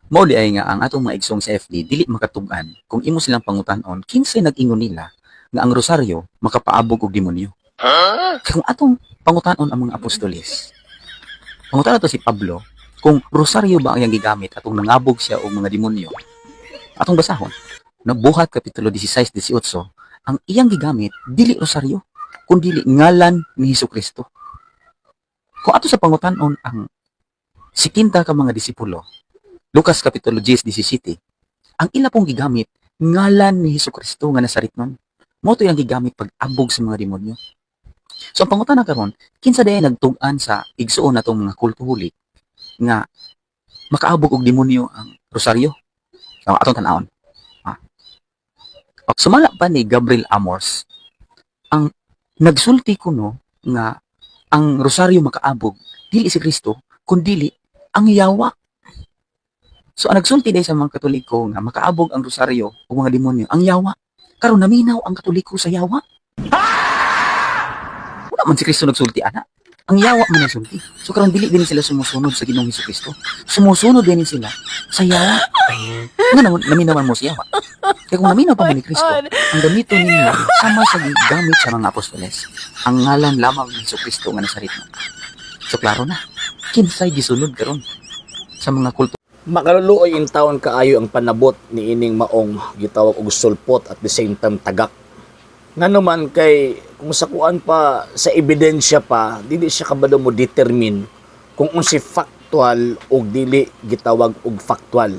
Mao diay nga ang atong mga igsoong sa FD dili makatug-an kung imo silang pangutanon kinsay nag-ingon nila nga ang rosaryo makapaabog og demonyo. Kay kung atong pangutanon ang mga apostoles, pangutanon to si Pablo kung rosaryo ba ang iyang gigamit atong nangabog siya og mga demonyo. Atong basahon, no, Buhat kapitulo 16:18, ang iyang gigamit dili rosaryo kundi ngalan ni Hesukristo. Kung ato sa pangutanon ang 70 ka mga disipulo, Lucas kapitulo 10:17, ang ila pong gigamit ngalan ni Hesukristo nga Nazaretnon. Mao to iyang gigamit pag-abog sa mga demonyo. So ang pangutana karon, kinsa diay nagtug-an sa igsuon natong mga kultuhulik nga makaabog og demonyo ang rosaryo? So, atong tan-awon. Ah. Sumala pa ni Gabriel Amorth, ang nagsulti kuno nga ang rosaryo makaabog dili si Kristo kundili ang yawa. So ang nagsulti diay sa mga Katoliko nga makaabog ang rosaryo ug mga demonyo ang yawa. Karon naminaw ang Katoliko sa yawa. Wala man si Kristo nagsulti ana. Ang yawa man nagsulti. So karon dili din sila sumusunod sa Ginoong Kristo. Sumusunod din sila sa yawa. Nga naman naminawan mo sa yawa. Kaya kung naminaw pa mo ni Kristo, ang gamiton ninyo sama sa gigamit sa mga apostoles, ang ngalan lamang ni Kristo nga Nazaretnon. So klaro na, kinsay gisunod karon sa mga kulto? Makaluluoy in taon kaayo ang panabot ni ining maong gitawag og sulpot, at the same time tagak. Ngano man kay kung sa kuan pa, sa ebidensya pa, dili siya kabalo mo determine kung unsay factual og dili gitawag og factual.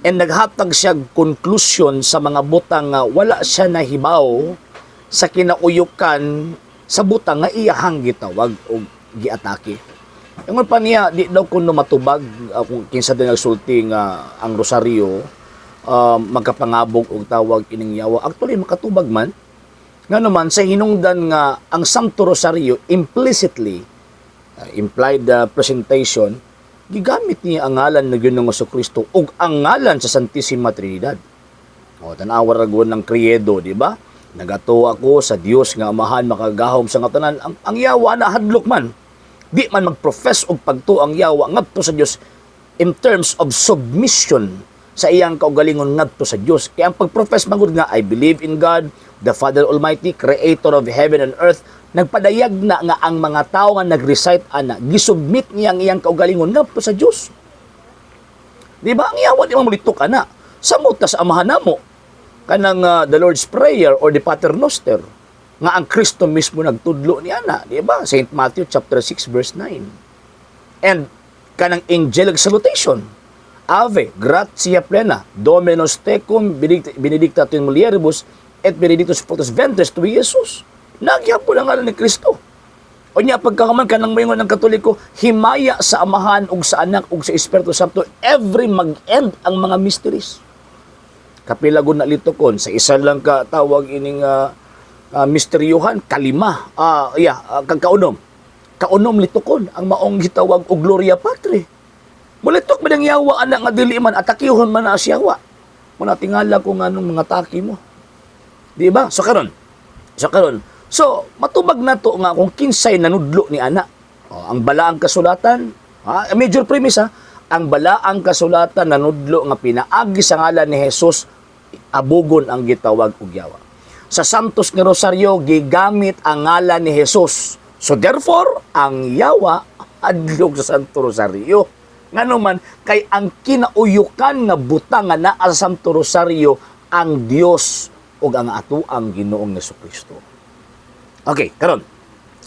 And naghatag siya conclusion sa mga butang nga wala siya nahibaw sa kinauyukan sa butang nga iyahang gitawag og giatake. Ingon pa niya, di daw kuno matubag kung kinsa din nagsulti nga ang rosaryo magkapangabog og tawag ining yawa. Actually, makatubag man. Nga naman sa hinungdan nga ang Santo Rosario implicitly, implied presentation, gigamit niya ang ngalan ng Ginoong Kristo ug ang ngalan sa Santissima Trinidad. O, tan-awa ra gud ng credo, di ba? Nagatuo ako sa Dios nga Amahan makagahom sa tanan. Ang yawa na hadlok man. Di man mag-profess og pagtuo ang yawa ngadto sa Dios in terms of submission sa iyang kaugalingon ngadto sa Dios. Kaya ang pag-profess magud nga "I believe in God, the Father Almighty, creator of heaven and earth," nagpadayag na nga ang mga tao nga nag-recite ana, gisubmit niya ang iyang kaugalingon ngadto sa Dios. Di ba? Ang yawa di man mulitok ana. Samot ta sa Amahan namo. Kanang the Lord's Prayer or the Pater Noster nga ang Kristo mismo nagtudlo niya na, di ba? St. Matthew chapter 6 verse 9. And kanang angelic salutation. "Ave, gratia plena, Dominus tecum, benedicta tu in mulieribus, et benedictus fructus ventris tui, Jesus." Nagyapon ang ngalan ni Kristo. O niya, pagkakaman kanang moingon ng Katoliko, "Himaya sa Amahan ug sa Anak ug sa Espiritu Santo," every mag-end ang mga mysteries. Kapila gud na litukon sa isa lang ka tawag ining misteryuhan, kalima, yeah, kag kaunom. Kaunom litukon ang maong gitawag og Gloria Patri. Mulitok man ang yawa anak nga dili man atakihon man na siyawa. Muna tingala ko nganong mga taki mo. Di ba? So karon. So karon. So matubag na to nga kung kinsay nanudlo ni ana. Oh, ang balaang kasulatan, ha, major premise ha, ang balaang kasulatan nanudlo nga pinaagi sa ngalan ni Jesus abugon ang gitawag og yawa. Sa Santos nga Rosario gigamit ang ngalan ni Jesus. So therefore, ang yawa adlok sa Santo Rosario. Ngano man kay ang kinauyukan nga butang nga naa sa Santo Rosario ang Dios ug ang atoang Ginoong Kristo. Okay, karon.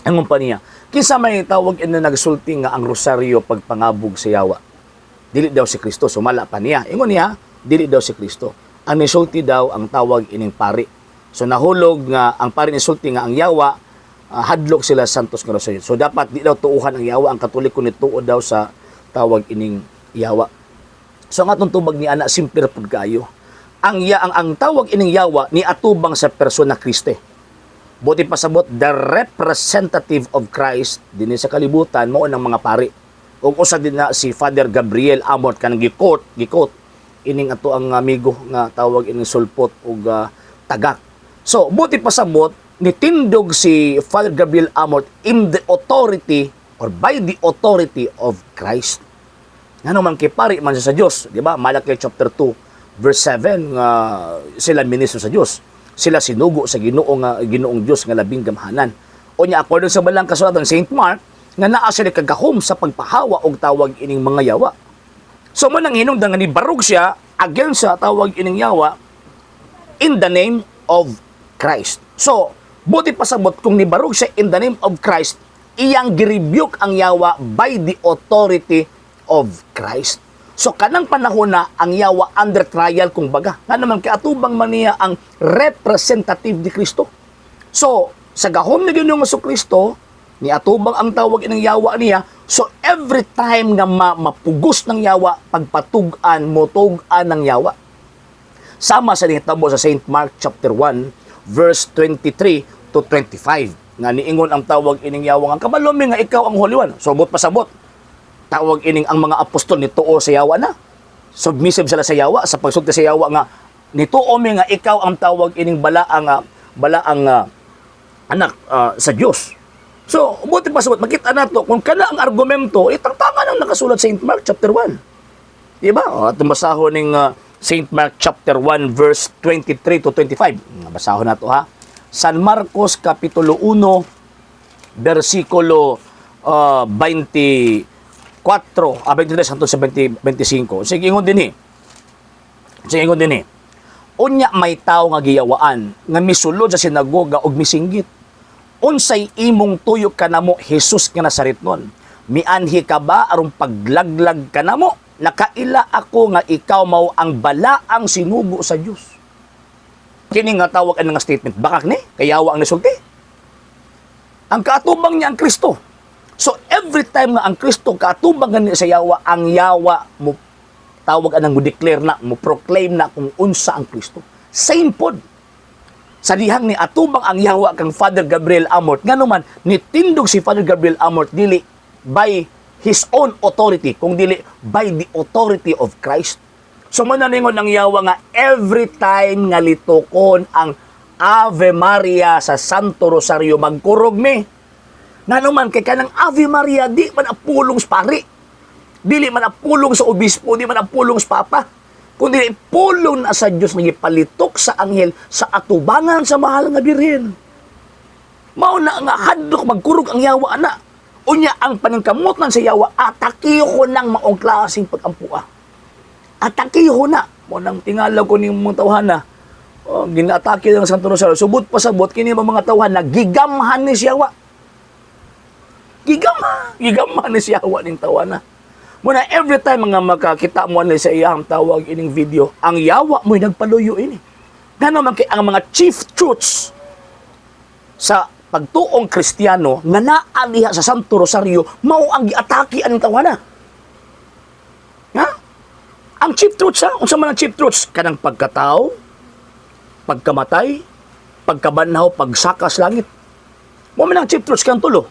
Ang pa niya, kinsa may tawag ina nagsulti nga ang rosaryo pagpangabog sa yawa? Dili daw si Kristo, sumala pa niya. Ingon niya, dili daw si Kristo. Ang nisulti daw ang tawag ining pari. So nahulog nga ang pari nisulti nga ang yawa hadlok sila Santos nga Rosario. So dapat di daw tuuhan ang yawa, ang Katoliko ni tuo daw sa tawag ining yawa. So ang atong tubag ni ana simple ra pud kaayo. Ang ya ang tawag ining yawa ni atubang sa persona Christi. Buti pasabot, the representative of Christ dinhi sa kalibutan mao ng mga pari. Ug usa din na si Father Gabriel Amorth kanang gi-quote ining ato ang amigo nga tawag ining sulpot ug tagak. So, buti pasabot nitindog si Father Gabriel Amorth in the authority or by the authority of Christ. Ngano man kay pari man siya sa Dios, di ba? Malaki chapter 2 verse 7 nga sila ministro sa Dios. Sila sinugo sa Ginoo nga Ginoong Dios nga labing gamhanan. Unya according sa balang kasulatan, Saint Mark, nga naa sila kagahom sa pagpahawa og tawag ining mga yawa. So mo nang hinungdan nga nibarog siya against sa tawag ining yawa in the name of Christ. So, buti pasabot kung nibarog siya in the name of Christ, iyang girebuke ang yawa by the authority of Christ. So kanang panahon na ang yawa under trial kung baga. Nga naman kay atubang man niya ang representative ni Kristo. So, sa gahom ni Ginoong Kristo, ni atubang ang tawag ng yawa niya. So every time nga mapugos ng yawa, pagpatug-an, motug-an ng yawa. Sama sa nihitabo sa St. Mark chapter 1 verse 23 to 25 nga niingon ang tawag ining yawa nga, "Kabalo mi nga ikaw ang Holy One." So buot pasabot, tawag ining ang mga apostol nituo sa yawa na. Submissive sila sa yawa sa pagsulti sa yawa nga, "Nituo mi nga ikaw ang tawag ining balaang anak sa Dios." So, buti pa sabot, makita nato kung kana ang argumento, itangtanga nang nakasulat sa St. Mark chapter 1. Di ba? O, at basahon ning St. Mark chapter 1 verse 23 to 25. Basahon nato ha. San Marcos kapitulo 1 versikulo 24, 23 hangtod sa 20, 25. Sige, ingon din eh. Sige, ingon din eh. Unya may tao nga giyawaan nga misulod sa sinagoga og misinggit, "Unsay imong tuyo kanamo, Jesus nga Nazaretnon? Mianhi ka ba aron paglaglag kanamo? Nakaila ako nga ikaw mao ang balaang sinugo sa Dios." Kini nga tawag ang nga statement, bakak ni kayawa ang nisulti. Ang kaatubang niya ang Kristo. So every time nga ang Kristo kaatubang gani sa yawa, ang yawa mo tawag anang mo declare na, mo proclaim na kung unsa ang Kristo. Same pod sa dihang ni atubang ang yawa kang Father Gabriel Amorth, ngano man nitindog si Father Gabriel Amorth dili by his own authority kung dili by the authority of Christ. So man ningon ang yawa nga every time nga litokon ang Ave Maria sa Santo Rosario, magkurog mi. Ngano man kay kanang Ave Maria di man ang pulong sa pari, dili man ang pulong sa obispo, di man ang pulong sa papa, kundi pulong na sa Diyos nga gipalitok sa anghel sa atubangan sa mahal nga Birhen. Mao na nga hadlok magkurog ang yawa ana. Unya ang paningkamutan sa yawa, atakiho ng maong klaseng pag-ampua. Atakiho na. Mo nang tingala ko ning mga tawhana. Oh, ginaatake ng Santo Rosario. Subot pa sabot kini mga tawhana gigamhan ni siya wa. Gigamhan ni siya wa ning tawana. Muna every time nga makakita mo ni sa iyang tawag ining video, ang yawa mo'y nagpaluyo ini. Ngano man kay ang mga chief truths sa pagtuong Kristiyano nga naa diha sa Santo Rosario mao ang giatake aning tawana. Ha? Ang chief truths ha? Unsa man ang chief truths? Kanang pagkatao, pagkamatay, pagkabanhaw, pagsaka sa langit. Mo man ang chief truths kang tulo.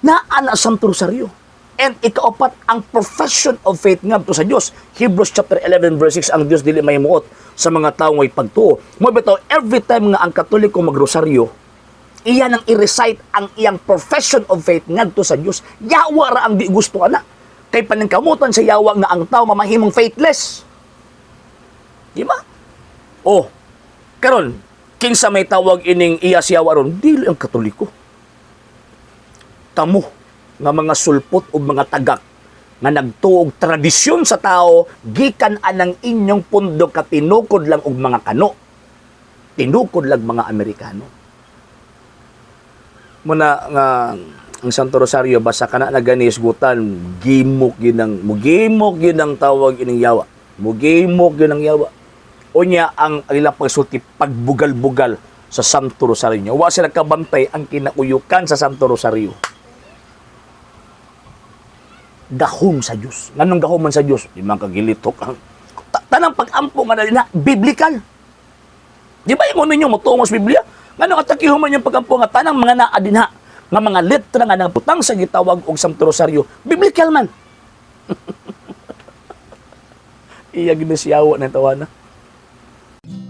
Naa na Santo Rosario. And ikaapat, ang profession of faith ngadto sa Dios. Hebrews chapter 11 verse 6, ang Dios dili mahimuot sa mga tawo ngay pagtuo. Mo bitaw every time nga ang Katoliko magrosaryo, iya nang i-recite ang iyang profession of faith ngadto sa Dios. Yawa ra ang di gusto ana. Kay paningkamutan sa yawa nga ang tao mamahimong faithless. Di ba? Oh, karon kinsa may tawag ining iya siya ron, dili ang Katoliko. Kamo nga mga sulpot o mga tagak nga nagtuog tradisyon sa tao gikan anang inyong pundok ka tinukod lang og mga kano. Tinukod lang mga Amerikano. Muna nga ang Santo Rosario basta kana na gani isgutan, gimok ginang mugimok ginang tawag ining yawa. Mugimok ginang yawa. Unya ang ilang pagsulti pagbugal-bugal sa Santo Rosario niya. Wa sila kabantay ang kinauyukan sa Santo Rosario. Gahom sa Dios. Nganong gahom man sa Dios? Di man kagilitok ang tanang pag-ampo nga na biblical. Di ba ingon ninyo motuo mo sa Biblia? Ngano atakiho man yung pag-ampo nga tanang mga naa dinha nga mga letra nga nabutang sa gitawag og Santo Rosario, biblical man. Iya ginisiyawa ng tawana.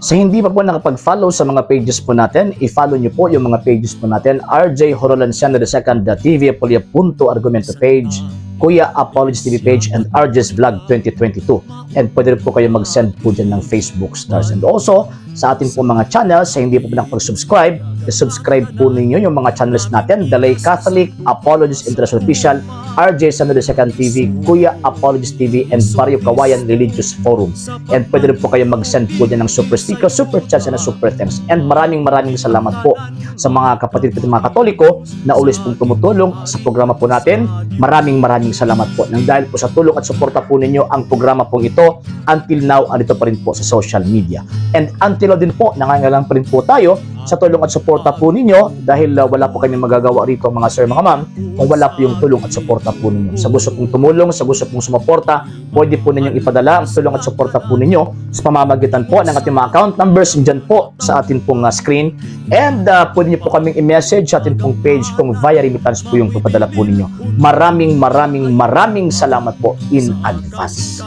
Sa hindi pa po nakapag-follow sa mga pages po natin, i-follow nyo po yung mga pages po natin. RJ Horolanciano II, TV Apolia Punto Argumento page, Kuya Apologies TV page and RJ's Vlog 2022. And pwede rin po kayo mag-send po dyan ng Facebook stars. And also, sa ating po mga channels, sa hindi po nakapag-subscribe, subscribe po ninyo yung mga channels natin: Dalay Catholic, Apologies International Official, RJ Samuel Second TV, Kuya Apologies TV, and Barrio Kawayan Religious Forum. And pwede rin po kayo mag-send po dyan ng super sticker, super chats, and super thanks. And maraming maraming salamat po sa mga kapatid ko, mga Katoliko na always pong tumutulong sa programa po natin. Maraming maraming salamat po. Nang dahil po sa tulong at suporta po ninyo, ang programa pong ito until now andito pa rin po sa social media. And until now din po, nangangailangan pa rin po tayo sa tulong at suporta po ninyo dahil wala po kami magagawa rito, mga sir, mga ma'am, kung wala po yung tulong at suporta po ninyo. Sa gusto pong tumulong, sa gusto pong sumuporta, pwede po ninyong ipadala ang tulong at suporta po ninyo sa pamamagitan po ng ating mga account numbers dyan po sa atin pong screen. And pwede niyo po kaming i-message sa atin pong page kung via remittance po yung papadala po ninyo. Maraming maraming maraming salamat po in advance.